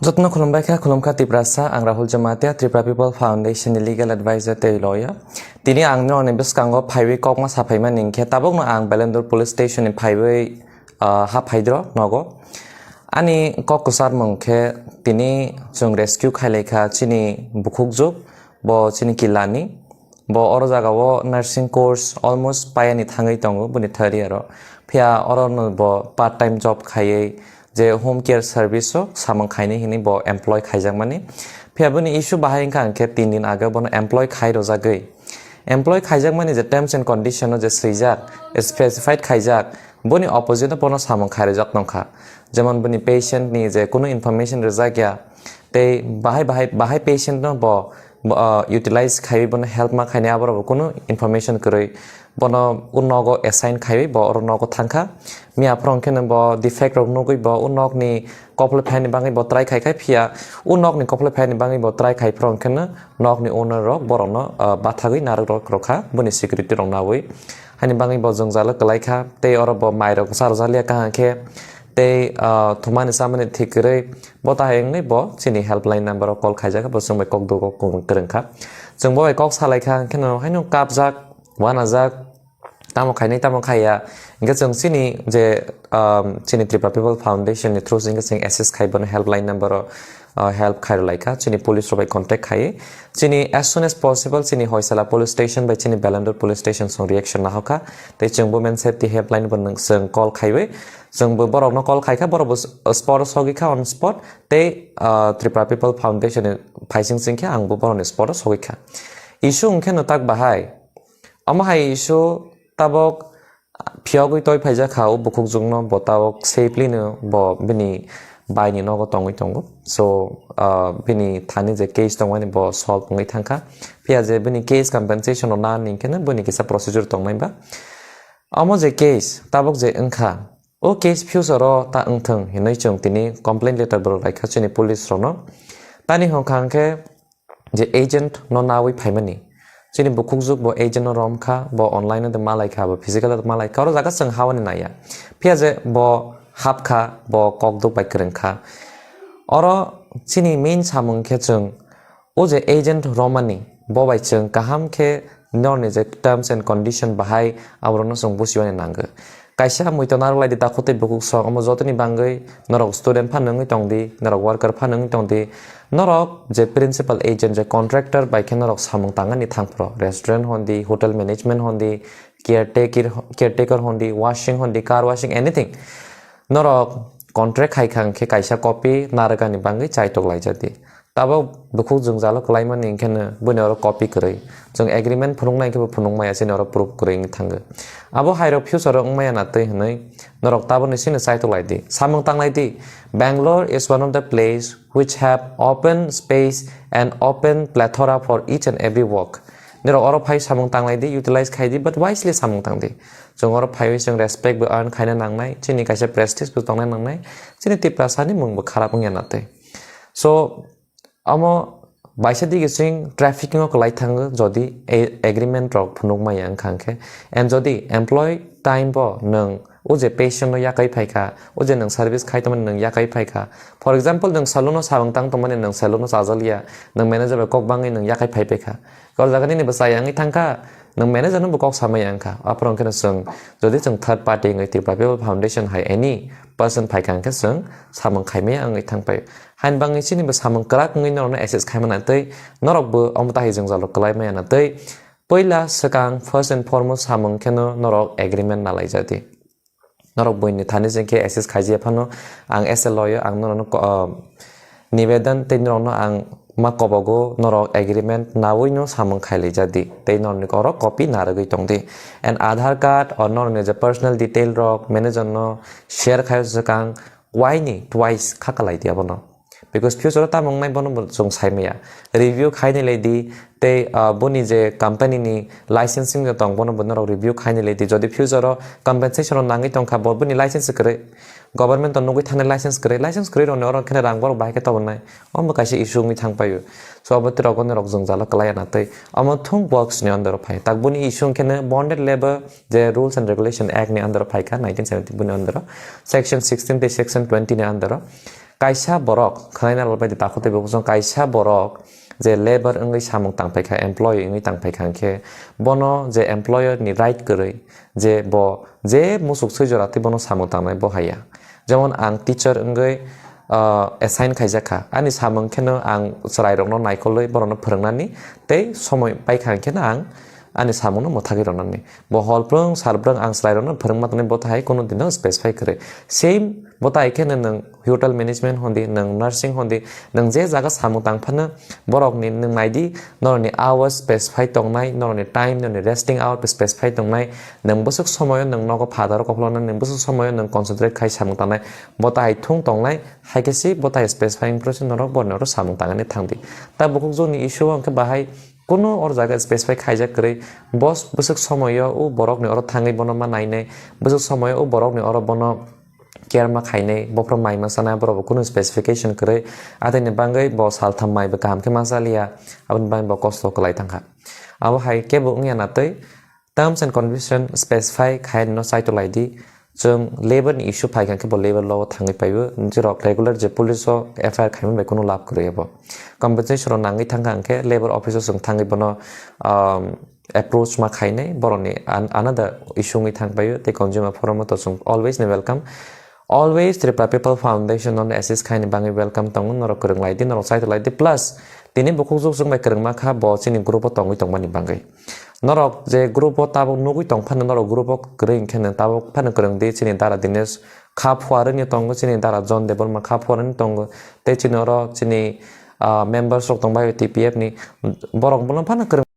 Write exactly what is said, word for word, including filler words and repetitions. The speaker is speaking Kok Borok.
Jotono khulumbai kha, khulumkha Tiprasa, ang Rahul Jamatia, Tripura People Foundation ni legal advisor tei lawyer. Tini ang norokni bwskango phaiwi kokma saphaimani hinkhe tabukno ang Belendor Police Station ni phaiwi, ah, ha phaidro nogo. Ani kok kwcharmung khe tini chwng rescue khailaikha chini bukhukjuk, bo chini kilani. Bo oro jagao nursing course almost payani thangwi tongo boni third year o. Phiya oro no bo part time job khaiwi je home care service o samung khaini hinwi bo employ khaijakmani. Phiya boni issue bahai wngkha hwnkhe tin din age bono employ khai rwjagwi. Employ khaijakmani je terms and condition o je swijak, specified khaijak, boni opposite o bono samung khai rwjak tongkha. Jemon boni patient ni je kunu information rwjak ya, tei bahai bahai, bahai patient no bo, bo, ah, utilize khaiwi bono help ma khaini, aborok bo kunu information kwrwi bono o nogo assign khaiwi bo oro nogo thangkha. Miya phwrwng khe no bo defect rok nugwi bo o nokni koplai phaini bagwi bo try khai khai, phiya o nokni koplai phaini bagwi bo try khai phwrwng khe no nokni owner rok borokno, ah, bathagwi narwk rok rwkha boni security rok nawi. Hani bagwi bo jwngjalo kwlai kha, tei oro bo mai rok cha rwjak liya kaham khe, tei, ah, thumani chamani thik kwrwi bo ta hai wngwi bo chini helpline number o call khaijak, bo chwng bai kok dugo kwrwng kha. Chwng bo bai kok salai kha, hwnkhe no haino kapjak, uanajak, tamo khainai, tamo khaiya. Hwnkhe chwng chini je, um, chini Tripura People Foundation ni through se hwnkhe chwng assist khai bono helpline number o, uh, help khai rwlai kha. Chini police rok bai contact khai. Chini as soon as possible chini Hoisala Police Station bai chini Belendor Police Station song reaction nahokha. Tei chwng Women Safety Helpline bo nwng chwng call khaiwi. Chwng bo borok no call khai kha, borok bo s-, spot o sogwi kha on spot. Tei, uh, Tripura People Foundation ni phaising sing khe ang bo borok ni spot o sogwi kha. Issue hwnkhe no tak bahai. Omo hai issue tabok phiyogwi toi phaijak kha o bukhukjwkno, bo tabok safely no bo bini baini nogo tongwi tongo. So, ah, bini thani je case tongmani bo solve wngwi thangkha. Phiya je bini case compensation rok nani hinkhe no bini kisa procedure tongnai ba. Omo je case tabok je wngkha, o case future o ta wngthwng hinwi chwng tini complaint letter bo rwlaikha chini police rokno. Tani hwnkha hwnkhe je agent no nawi phaimani. Chini bukhukjwk bo agent no romkha, bo online no de malaikha, bo physical no malaikha, oro jaga chwng hawani naiya. Phiya je bo hapkha, bo kokduk bai kwrwngkha. Oro chini main samung khe chwng o je agent romani, bo bai chwng kaham khe norni je terms and condition bahai aborokno chwng busiwani nango. Kaisa muitu narwk lai di takhuk tei bukhuk song, omo jotoni bangwi norok student phano wngwi tong di, norok worker phano wngwi tong di, norok je principal agent, je contractor bai khe norok samung tangani thangphro, restaurant hon di, hotel management hon di, caretaker, caretaker hon di, washing hon di, car washing, anything. Norok contract khai kha hwnkhe kaisa copy narwkani bangwi chaitok laijak di. Tabok bukhuk jwngjalo kwlaimani hwnkhe no buini oro copy kwrwi. Chwng agreement phunuknai hwnkhe bo phunukmaya, chini oro proof kwrwi wngwi thango. Abo hairok future o wngmaya na twi hwnwi norok taboni sino chaitok lai di. Samung tang lai di. Bangalore is one of the place which have open space and open plethora for each and every work. Norok oro phai samung tang lai di, utilize khai di, but wisely samung tang di. Chwng oro phaiwi chwng respect bo earn khaina nangnai, chini kaisa prestige bo tongna nangnai, chini Tiprasani mung bo kharap wngya na twi. So, omo baisa dige chwng trafficking o kwlai thango, jodi a-, agreement rok phunuk maya wngkha hwnkhe. And jodi employee time bo nwng o je patient no yakai phaikha, o je nwng service khai tongmani nwng yakai phaikha. For example, nwng salon o samung tang tongmani nwng salon o chajaliya, nwng manager bai kok bangwi nwng yakai phai paikha. Kol jaga nini bwsai wngwi thangkha, nwng manager no bo kok samaya wngkha. Aphuru wngkhe no chwng, jodi chwng third party wngwi Tripura People Foundation hai any person phaikha hwnkhe chwng samung khaimaya wngwi thangpai. Hain bangwi chini bo samung kwrak wngwi norokno assist khaimana tei norok bo omo tahai jwngjalo kwlai maya na tei puila swkang first and foremost samung kheno norok agreement nalaijadi. Norok buini thani jeng khe assist khaijaya phano ang as a lawyer ang norokno ko-, ah, nibedan tei norokno ang ma kobogo norok agreement nawino samung khailaijadi tei norokni oro copy narwgwi tongdi. And Aadhaar card or norokni je personal detail rok manager no share khai swkang waini twice kha kalai di abono. Because future o tamo wngnai bono bo chwng sai maya. Review khaini lai di tei, ah, boni je company ni licensing je tong bono bo norok review khaini lai di. Jodi future o compensation rok nangwi tong kha bo boni license kwrwi. Government o nugwi thani license kwrwi. License kwrwi rokni oro kheno rang borok bahai khe tobonai. Omo kaisa issue wngwi thang paio. So abo twi rok norok jwngjalo kwlai ya na tei. Omo thung works ni under o phai. Tak boni issue wngkhe no bonded labour je Rules and Regulation Act ni under o phai kha nineteen seventy boni under o. Section sixteen tei section twenty ni under o. Kaisa borok, khwnaina rwbaidi takhuk tei bukhuk chwng, kaisa borok je labour wngwi samung tangpaikha, employee wngwi tangpaikha, hwnkhe bono je employer ni right kwrwi, je bo je musuk swi jora tei bono samung tangnai bo haiya. Jemon ang teacher wngwi, ah, assign khaijak kha, ani samung kheno ang chwrairokno naikolwi borokno phwrwngnani tei somoi paikha hwnkhe no ang ani samungno mwthagwi rwnani. Bo hol brwng sal brwng ang chwrairokno phwrwngma tongnai, bo tahai kunu dino specify kwrwi. Same bo tahai kheno nwng hotel management hondi, nwng nursing hondi, nwng je jaga samung tang phano borokni nwng naidi, norokni hours specify tongnai, norokni time, norokni resting hour specify tongnai, nwng bwswk somoyo nwng nogo phataro koploknai, nwng bwswk somoyo nwng concentrate khai samung tangnai, bo tahai thung tongnai, hai khe si bo tahai specify wngphru se norok borokni oro samung tangani thangdi. Ta bukhuk joni issue o hwnkhe bahai kunu or jaga specify khaijak kwrwi, bos bwswk somoyo o borokni oro thangwi bono ma nainai, bwswk somoyo o borokni oro bono care ma khainai, bophro mai ma sanai, borok bo kunu specification kwrwi, ataini bagwi bo saltham mai bo kaham khe ma chaliya, aboni bagwi bo kosto kwlai thangkha. Abo hai kebo wngya na twi terms and condition specify khai no saito lai di, chwng labour ni issue phai kha khe bo labour law o thangwi paio, jirok regular je police o F I R khaimani bai kunu lab kwrwi abo. Compensation rok nangwi thangkha hwnkhe labour office o chwng thangwi bono, um, approach ma khainai, borokni an-, another issue wngwi thang paio, tei consumer forum o to chwng always ni welcome. Always Tripura People Foundation no assist khaini bagwi welcome tongo, norok kwrwng lai di, norok saito lai di, plus tini bukhuk juk chwng bai kwrwngma kha bo chini group o tongwi tongmani bagwi. Norok je group o tabuk nugwi tong phano norok group o kwrwi hwnkhe nwng tabuk phano kwrwng di, chini dara Dinesh kha phuarwi ni tongo, chini dara John Debbarma kha phuarwi ni tongo, tei chini oro chini, ah, members rok tong bai T P F ni, borok bono phano kwrwng